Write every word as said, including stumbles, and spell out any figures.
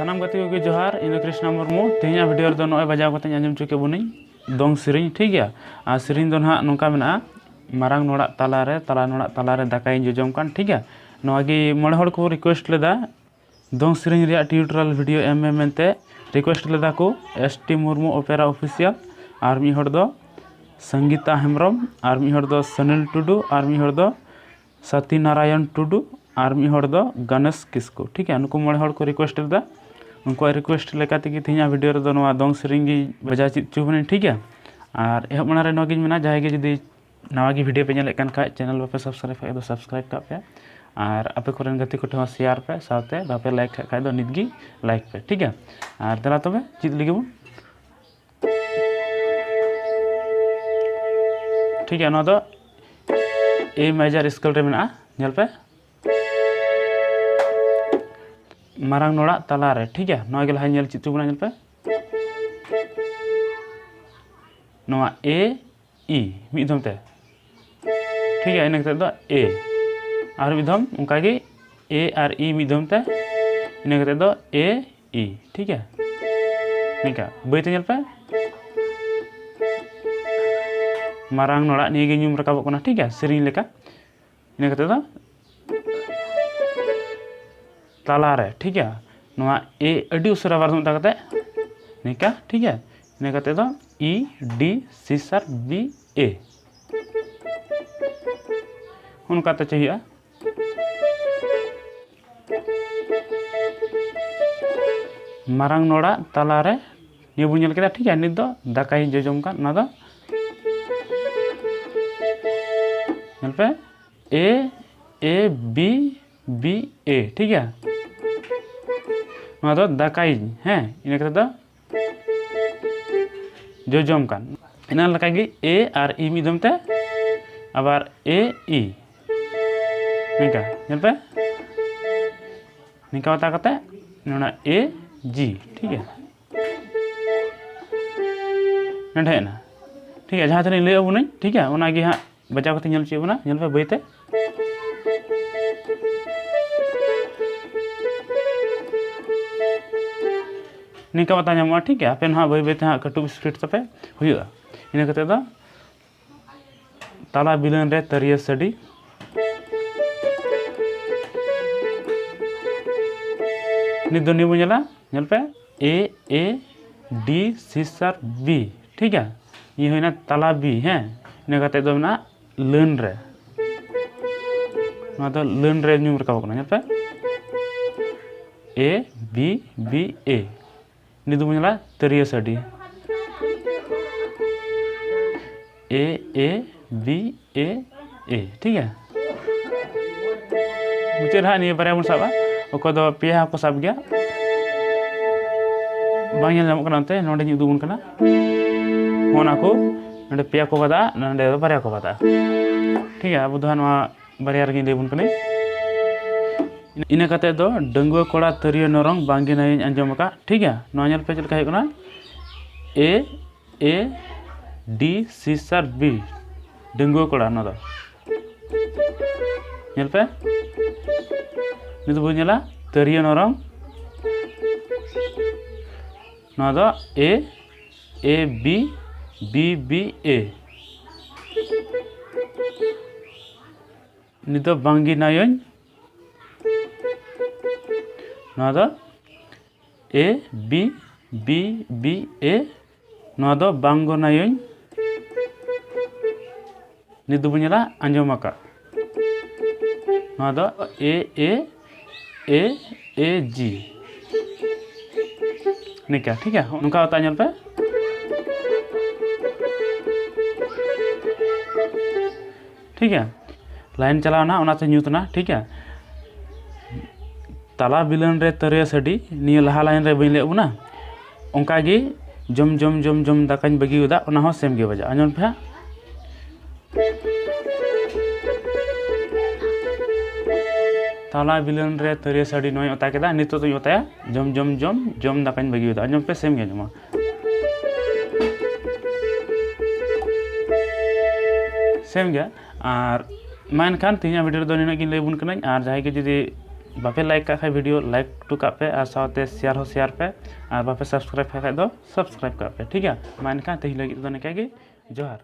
ᱥᱟᱱᱟᱢ ᱜᱟᱛᱮ ᱠᱚᱜᱮ ᱡᱚᱦᱟᱨ, ᱤᱧ ᱫᱚ ᱠᱨᱤᱥᱱᱟ ᱢᱩᱨᱢᱩ᱾ ᱛᱮᱦᱮᱧᱟᱜ ᱵᱷᱤᱰᱤᱭᱳ ᱨᱮᱫᱚ ᱱᱚᱜᱼᱚᱭ ᱵᱟᱡᱟᱣ ᱠᱟᱛᱮᱧ ᱟᱸᱡᱚᱢ ᱦᱚᱪᱚ ᱠᱮᱫ ᱵᱚᱱᱟᱹᱧ ᱫᱚᱝ ᱥᱮᱨᱮᱧ, ᱴᱷᱤᱠ ᱜᱮᱭᱟ? ᱟᱨ ᱥᱮᱨᱮᱧ ᱫᱚ ᱱᱟᱦᱟᱜ ᱱᱚᱝᱠᱟ ᱢᱮᱱᱟᱜᱼᱟ, ᱢᱟᱨᱟᱝ ᱱᱚᱲᱟᱜ ᱛᱟᱞᱟᱨᱮ, ᱛᱟᱞᱟ ᱱᱚᱲᱟᱜ ᱛᱟᱞᱟᱨᱮ ᱫᱟᱠᱟᱧ ᱡᱚᱡᱚᱢ ᱠᱟᱱ, ᱴᱷᱤᱠ ᱜᱮᱭᱟ? ᱱᱚᱣᱟ ᱜᱮ ᱢᱚᱬᱮ ᱦᱚᱲ ᱠᱚ ᱨᱤᱠᱩᱭᱮᱥᱴ ᱞᱮᱫᱟ ᱫᱚᱝ ᱥᱮᱨᱮᱧ ᱨᱮᱭᱟᱜ ᱴᱤᱭᱩᱴᱳᱨᱤᱭᱟᱞ ᱵᱷᱤᱰᱤᱭᱳ ᱮᱢ ᱢᱮ ᱢᱮᱱᱛᱮ ᱨᱤᱠᱩᱭᱮᱥᱴ ᱞᱮᱫᱟ ᱠᱚ ᱮᱥ ᱴᱤ ᱢᱩᱨᱢᱩ ᱚᱯᱮᱨᱟ ᱚᱯᱷᱤᱥᱤᱭᱟᱞ, ᱟᱨ ᱢᱤᱫ ᱦᱚᱲ ᱫᱚ ᱥᱚᱝᱜᱤᱛᱟ ᱦᱮᱢᱵᱨᱚᱢ, ᱟᱨ ᱢᱤᱫ ᱦᱚᱲ ᱫᱚ ᱥᱚᱱᱤᱞ ᱴᱩᱰᱩ, ᱟᱨ ᱢᱤᱫ ᱦᱚᱲ ᱫᱚ ᱥᱟᱛᱤ ᱱᱟᱨᱟᱭᱚᱱ ᱴᱩᱰᱩ, ᱟᱨ ᱢᱤᱫ ᱦᱚᱲ ᱫᱚ ᱜᱟᱱᱮᱥ ᱠᱤᱥᱠᱩ᱾ ᱴᱷᱤᱠ ᱜᱮᱭᱟ, ᱱᱩᱠᱩ ᱢᱚᱬᱮ ᱦᱚᱲ ᱠᱚ ᱨᱤᱠᱩᱭᱮᱥᱴ ᱞᱮᱫᱟ᱾ ᱩᱱᱠᱩᱣᱟᱜ ᱨᱤᱠᱩᱭᱮᱥᱴ ᱞᱮᱠᱟ ᱛᱮᱜᱮ ᱛᱮᱦᱮᱧᱟᱜ ᱵᱷᱤᱰᱤᱭᱳ ᱨᱮᱫᱚ ᱱᱚᱣᱟ ᱫᱚᱝ ᱥᱮᱨᱮᱧ ᱜᱮ ᱵᱟᱡᱟᱣ ᱪᱮᱫ ᱦᱚᱪᱚ ᱵᱚᱱᱟᱹᱧ, ᱴᱷᱤᱠ ᱜᱮᱭᱟ? ᱟᱨ ᱮᱦᱚᱵ ᱢᱟᱲᱟᱝ ᱨᱮ ᱱᱚᱣᱟ ᱜᱤᱧ ᱢᱮᱱᱟ, ᱡᱟᱦᱟᱸᱭ ᱜᱮ ᱡᱩᱫᱤ ᱱᱟᱣᱟ ᱜᱮ ᱵᱷᱤᱰᱤᱭᱳ ᱯᱮ ᱧᱮᱞᱮᱫ ᱠᱟᱱ ᱠᱷᱟᱡ, ᱪᱮᱱᱮᱞ ᱵᱟᱯᱮ ᱥᱟᱵᱥᱠᱨᱟᱭᱤᱵ ᱠᱷᱟᱡ ᱫᱚ ᱥᱟᱵᱥᱠᱨᱟᱭᱤᱵ ᱠᱟᱜ ᱯᱮ, ᱟᱨ ᱟᱯᱮ ᱠᱚᱨᱮᱱ ᱜᱟᱛᱮ ᱠᱚ ᱴᱷᱮᱱ ᱦᱚᱸ ᱥᱮᱭᱟᱨ ᱯᱮ, ᱥᱟᱶᱛᱮ ᱵᱟᱯᱮ ᱞᱟᱭᱤᱠ ᱠᱷᱟᱡ ᱫᱚ ᱱᱤᱛ ᱜᱮ ᱞᱟᱭᱤᱠ ᱯᱮ, ᱴᱷᱤᱠ ᱜᱮᱭᱟ? ᱟᱨ ᱫᱮᱞᱟ ᱛᱚᱵᱮ ᱪᱮᱫ ᱞᱟᱹᱜᱤᱫ ᱵᱚᱱ, ᱴᱷᱤᱠ ᱜᱮᱭᱟ? ᱱᱚᱣᱟ ᱫᱚ ᱮ ᱢᱮᱡᱟᱨ ᱥᱠᱮᱞ ᱨᱮ ᱢᱮᱱᱟᱜᱼᱟ, ᱧᱮᱞ ᱯᱮ, ᱢᱟᱨᱟᱝ ᱱᱚᱲᱟᱜ ᱛᱟᱞᱟᱨᱮ, ᱴᱷᱤᱠ ᱜᱮᱭᱟ? ᱱᱚᱣᱟ ᱜᱮ ᱞᱟᱦᱟ ᱧᱮᱞ ᱪᱮᱫ ᱦᱚᱪᱚ ᱵᱚᱱᱟ, ᱧᱮᱞ ᱯᱮ, ᱱᱚᱣᱟ ᱮ ᱤ ᱢᱤᱫ ᱫᱷᱚᱢ ᱛᱮ, ᱴᱷᱤᱠ ᱜᱮᱭᱟ? ᱤᱱᱟᱹ ᱠᱟᱛᱮ ᱫᱚ ᱮ, ᱟᱨ ᱢᱤᱫ ᱫᱷᱚᱢ ᱚᱱᱠᱟ ᱜᱮ ᱮ ᱟᱨ ᱤ ᱢᱤᱫ ᱫᱷᱚᱢ ᱛᱮ, ᱤᱱᱟᱹ ᱠᱟᱛᱮ ᱫᱚ ᱮ ᱤ, ᱴᱷᱤᱠ ᱜᱮᱭᱟ? ᱱᱤᱝᱠᱟ ᱵᱟᱹᱭ ᱛᱮ ᱧᱮᱞ ᱯᱮ, ᱢᱟᱨᱟᱝ ᱱᱚᱲᱟᱜ ᱱᱤᱭᱟᱹ ᱜᱮ ᱧᱩᱢ ᱨᱟᱠᱟᱵᱚᱜ ᱠᱟᱱᱟ, ᱴᱷᱤᱠ ᱜᱮᱭᱟ? ᱥᱮᱨᱮᱧ ᱞᱮᱠᱟ᱾ ᱤᱱᱟᱹ ᱠᱟᱛᱮ ᱫᱚ ᱛᱟᱞᱟᱨᱮ, ᱴᱷᱤᱠ ᱜᱮᱭᱟ? ᱱᱚᱣᱟ ᱮ ᱟᱹᱰᱤ ᱩᱥᱟᱹᱨᱟ ᱵᱟᱨ ᱫᱷᱚᱢ ᱚᱱᱠᱟ ᱠᱟᱛᱮ, ᱱᱤᱝᱠᱟ, ᱴᱷᱤᱠ ᱜᱮᱭᱟ? ᱤᱱᱟᱹ ᱠᱟᱛᱮ ᱫᱚ ᱤ ᱰᱤ ᱥᱤ ᱥᱟᱨᱯ ᱵᱤ ᱮ, ᱚᱱᱠᱟ ᱛᱮ ᱪᱮᱫ ᱦᱩᱭᱩᱜᱼᱟ? ᱢᱟᱨᱟᱝ ᱱᱚᱲᱟ ᱛᱟᱞᱟᱨᱮ, ᱱᱤᱭᱟᱹ ᱵᱚᱱ ᱧᱮᱞ ᱠᱮᱫᱟ, ᱴᱷᱤᱠ ᱜᱮᱭᱟ᱾ ᱱᱤᱛ ᱫᱚ ᱫᱟᱠᱟᱭ ᱡᱚᱡᱚᱢ ᱠᱟᱱ, ᱚᱱᱟ ᱫᱚ ᱧᱮᱞ ᱯᱮ, ᱮ, ᱮ, ᱵᱤ, ᱵᱤ, ᱮ, ᱴᱷᱤᱠ ᱜᱮᱭᱟ᱾ ᱱᱚᱣᱟ ᱫᱚ ᱫᱟᱠᱟᱭᱤᱧ, ᱦᱮᱸ, ᱤᱱᱟᱹ ᱠᱟᱛᱮ ᱫᱚ ᱡᱚᱡᱚᱢ ᱠᱟᱱ᱾ ᱤᱱᱟᱹ ᱞᱮᱠᱟ ᱜᱮ ᱮ ᱟᱨ ᱤ ᱢᱤᱫ ᱫᱚᱢ ᱛᱮ, ᱟᱵᱟᱨ ᱮ, ᱤ, ᱱᱤᱝᱠᱟ, ᱧᱮᱞ ᱯᱮ, ᱱᱤᱝᱠᱟ ᱢᱟᱛᱟ ᱠᱟᱛᱮ ᱱᱚᱰᱮ ᱮ, ᱡᱤ, ᱴᱷᱤᱠ ᱜᱮᱭᱟ᱾ ᱱᱚᱰᱮ ᱦᱮᱡ ᱮᱱᱟ, ᱴᱷᱤᱠ ᱜᱮᱭᱟ᱾ ᱡᱟᱦᱟᱸ ᱛᱤᱱᱟᱹᱜ ᱤᱧ ᱞᱟᱹᱭ ᱟᱵᱚᱱᱟᱹᱧ, ᱴᱷᱤᱠ ᱜᱮᱭᱟ, ᱚᱱᱟ ᱜᱮ ᱦᱟᱸᱜ ᱵᱟᱡᱟᱣ ᱠᱟᱛᱮ ᱧᱮᱞ ᱦᱚᱪᱚᱭᱮᱫ ᱵᱚᱱᱟ᱾ ᱧᱮᱞ ᱯᱮ ᱵᱟᱹᱭ ᱛᱮ, ᱱᱤᱝᱠᱟ ᱢᱟᱛᱟ ᱧᱟᱢᱚᱜᱼᱟ, ᱴᱷᱤᱠ ᱜᱮᱭᱟ᱾ ᱟᱯᱮ ᱱᱟᱦᱟᱜ ᱵᱟᱹᱭ ᱵᱟᱹᱭ ᱛᱮ ᱦᱟᱸᱜ ᱠᱟᱹᱴᱩᱵ ᱥᱯᱤᱰ ᱛᱟᱯᱮ ᱦᱩᱭᱩᱜᱼᱟ᱾ ᱤᱱᱟᱹ ᱠᱟᱛᱮ ᱫᱚ ᱛᱟᱞᱟ ᱵᱤᱞᱟᱹᱱ ᱨᱮ ᱛᱟᱹᱨᱭᱟᱹ ᱥᱟᱰᱮ᱾ ᱱᱤᱛ ᱫᱚ ᱱᱤᱭᱟᱹ ᱵᱚᱱ ᱧᱮᱞᱟ, ᱧᱮᱞ ᱯᱮ, ᱮ, ᱮ, ᱰᱤ, ᱥᱤ ᱥᱟᱨ, ᱵᱤ, ᱴᱷᱤᱠ ᱜᱮᱭᱟ᱾ ᱱᱤᱭᱟᱹ ᱦᱩᱭᱱᱟ ᱛᱟᱞᱟ ᱵᱤ, ᱦᱮᱸ᱾ ᱤᱱᱟᱹ ᱠᱟᱛᱮ ᱫᱚ ᱢᱮᱱᱟᱜᱼᱟ ᱞᱟᱹᱱ ᱨᱮ, ᱱᱚᱣᱟ ᱫᱚ ᱞᱟᱹᱱ ᱨᱮ ᱧᱩᱢ ᱨᱟᱠᱟᱵ ᱠᱟᱱᱟ, ᱧᱮᱞ ᱯᱮ, ᱮ, ᱵᱤ, ᱵᱤ, ᱮ᱾ ᱱᱤᱛ ᱫᱚᱵᱚᱱ ᱧᱮᱞᱟ ᱛᱟᱹᱨᱭᱟᱹ ᱥᱟᱰᱮ, ᱮ, ᱮ, ᱵᱤ, ᱮ, ᱮ, ᱴᱷᱤᱠ ᱜᱮᱭᱟ᱾ ᱢᱩᱪᱟᱹᱫ ᱨᱮ ᱦᱟᱸᱜ ᱱᱤᱭᱟᱹ ᱵᱟᱨᱭᱟ ᱵᱚᱱ ᱥᱟᱵᱟ, ᱚᱠᱚᱭ ᱫᱚ ᱯᱮᱭᱟ ᱦᱚᱸᱠᱚ ᱥᱟᱵ ᱜᱮᱭᱟ᱾ ᱵᱟᱝ ᱧᱮᱞ ᱧᱟᱢᱚᱜ ᱠᱟᱱᱟ, ᱚᱱᱛᱮ ᱱᱚᱰᱮᱧ ᱩᱫᱩᱜ ᱟᱵᱚᱱ ᱠᱟᱱᱟ᱾ ᱦᱚᱸᱜᱼᱚ ᱱᱟ ᱠᱚ, ᱱᱚᱰᱮ ᱯᱮᱭᱟ ᱠᱚ ᱵᱟᱫᱟ, ᱱᱚᱰᱮ ᱫᱚ ᱵᱟᱨᱭᱟ ᱠᱚ ᱵᱟᱫᱟ, ᱴᱷᱤᱠ ᱜᱮᱭᱟ᱾ ᱟᱵᱚ ᱫᱚ ᱦᱟᱸᱜ ᱱᱚᱣᱟ ᱵᱟᱨᱭᱟ ᱨᱮᱜᱮᱧ ᱞᱟᱹᱭ ᱟᱵᱚᱱ ᱠᱟᱹᱱᱟᱹᱧ᱾ ᱤᱱᱟᱹ ᱠᱟᱛᱮ ᱫᱚ ᱰᱟᱺᱜᱩᱣᱟᱹ ᱠᱚᱲᱟ ᱛᱤᱨᱭᱳ ᱱᱚᱨᱚᱝ ᱵᱟᱝᱜᱤ ᱱᱟᱭᱚᱧ ᱟᱸᱡᱚᱢ ᱟᱠᱟᱫ, ᱴᱷᱤᱠ ᱜᱮᱭᱟ᱾ ᱱᱚᱣᱟ ᱧᱮᱞ ᱯᱮ ᱪᱮᱫ ᱞᱮᱠᱟ ᱦᱩᱭᱩᱜ ᱠᱟᱱᱟ, ᱮ, ᱮ, ᱰᱤ, ᱥᱤ ᱥᱟᱨ, ᱵᱤ, ᱰᱟᱺᱜᱩᱣᱟᱹ ᱠᱚᱲᱟ᱾ ᱱᱚᱣᱟ ᱫᱚ ᱧᱮᱞ ᱯᱮ, ᱱᱤᱛ ᱵᱚᱱ ᱧᱮᱞᱟ ᱛᱤᱨᱭᱳ ᱱᱚᱨᱚᱝ, ᱱᱚᱣᱟ ᱫᱚ ᱮ, ᱮ, ᱵᱤ, ᱵᱤ, ᱵᱤ, ᱮ᱾ ᱱᱤᱛ ᱫᱚ ᱵᱟᱝᱜᱤ ᱱᱟᱭᱚᱧ, ᱱᱚᱣᱟ ᱫᱚ ᱮ, ᱵᱤ, ᱵᱤ, ᱵᱤ, ᱮ, ᱱᱚᱣᱟ ᱫᱚ ᱵᱟᱝᱜᱚ ᱱᱟᱭᱚᱧ᱾ ᱱᱤᱛ ᱫᱚᱵᱚᱱ ᱧᱮᱞᱟ ᱟᱸᱡᱚᱢ ᱟᱠᱟᱫ, ᱱᱚᱣᱟ ᱫᱚ ᱮ, ᱮ, A A G, ᱱᱤᱝᱠᱟ, ᱴᱷᱤᱠ ᱜᱮᱭᱟ᱾ ᱱᱚᱝᱠᱟ ᱚᱛᱟ ᱧᱮᱞ ᱯᱮ, ᱴᱷᱤᱠ ᱜᱮᱭᱟ᱾ ᱞᱟᱭᱤᱱ ᱪᱟᱞᱟᱣ ᱮᱱᱟ, ᱚᱱᱟᱛᱮ ᱧᱩᱛ ᱮᱱᱟ, ᱴᱷᱤᱠ ᱜᱮᱭᱟ᱾ ᱛᱟᱞᱟ ᱵᱤᱞᱟᱹᱱ ᱨᱮ ᱛᱟᱹᱨᱭᱟᱹ ᱥᱟᱰᱤ, ᱱᱤᱭᱟᱹ ᱞᱟᱦᱟ ᱞᱟᱭᱤᱱ ᱨᱮ ᱵᱟᱹᱧ ᱞᱟᱹᱭ ᱟᱫ ᱵᱚᱱᱟ, ᱚᱱᱠᱟ ᱜᱮ ᱡᱚᱢ ᱡᱚᱢ ᱡᱚᱢ ᱡᱚᱢ ᱫᱟᱠᱟᱧ ᱵᱟᱹᱜᱤᱭᱟᱫᱟ, ᱚᱱᱟ ᱦᱚᱸ ᱥᱮᱢ ᱜᱮ ᱵᱟᱡᱟᱜᱼᱟ᱾ ᱟᱸᱡᱚᱢ ᱯᱮ ᱦᱟᱸᱜ᱾ ᱛᱟᱞᱟ ᱵᱤᱞᱟᱹᱱ ᱨᱮ ᱛᱟᱹᱨᱭᱟᱹ ᱥᱟᱰᱤ ᱱᱚᱣᱟᱧ ᱚᱛᱟ ᱠᱮᱫᱟ, ᱱᱤᱛᱚᱜ ᱫᱚᱧ ᱚᱛᱟᱭᱟ ᱡᱚᱢ ᱡᱚᱢ ᱡᱚᱢ ᱡᱚᱢ ᱫᱟᱠᱟᱧ ᱵᱟᱹᱜᱤᱭᱟᱫᱟ᱾ ᱟᱸᱡᱚᱢ ᱯᱮ, ᱥᱮᱢ ᱜᱮ ᱟᱸᱡᱚᱢᱚᱜᱼᱟ, ᱥᱮᱢ ᱜᱮ᱾ ᱟᱨ ᱢᱟ ᱮᱱᱠᱷᱟᱱ ᱛᱮᱦᱮᱧᱟᱜ ᱵᱷᱤᱰᱤᱭᱳ ᱨᱮᱫᱚ ᱱᱤᱱᱟᱹᱜ ᱜᱤᱧ ᱞᱟᱹᱭ ᱟᱵᱚᱱ ᱠᱟᱹᱱᱟᱹᱧ᱾ ᱟᱨ ᱡᱟᱦᱟᱸᱭ ᱜᱮ ᱡᱩᱫᱤ ᱵᱟᱯᱮ ᱞᱟᱭᱤᱠ ᱠᱟᱜ ᱠᱷᱟᱡ ᱵᱷᱤᱰᱤᱭᱳ ᱞᱟᱭᱤᱠ ᱦᱚᱴᱚ ᱠᱟᱜ ᱯᱮ, ᱟᱨ ᱥᱟᱶᱛᱮ ᱥᱮᱭᱟᱨ ᱦᱚᱸ ᱥᱮᱭᱟᱨ ᱯᱮ, ᱟᱨ ᱵᱟᱯᱮ ᱥᱟᱵᱥᱠᱨᱟᱭᱤᱵ ᱠᱟᱜ ᱠᱷᱟᱡ ᱫᱚ ᱥᱟᱵᱥᱠᱨᱟᱭᱤᱵ ᱠᱟᱜ ᱯᱮ, ᱴᱷᱤᱠ ᱜᱮᱭᱟ᱾ ᱢᱟ ᱮᱱᱠᱷᱟᱱ ᱛᱮᱦᱮᱧ ᱞᱟᱹᱜᱤᱫ ᱫᱚ ᱱᱤᱝᱠᱟ ᱜᱮ, ᱡᱚᱦᱟᱨ᱾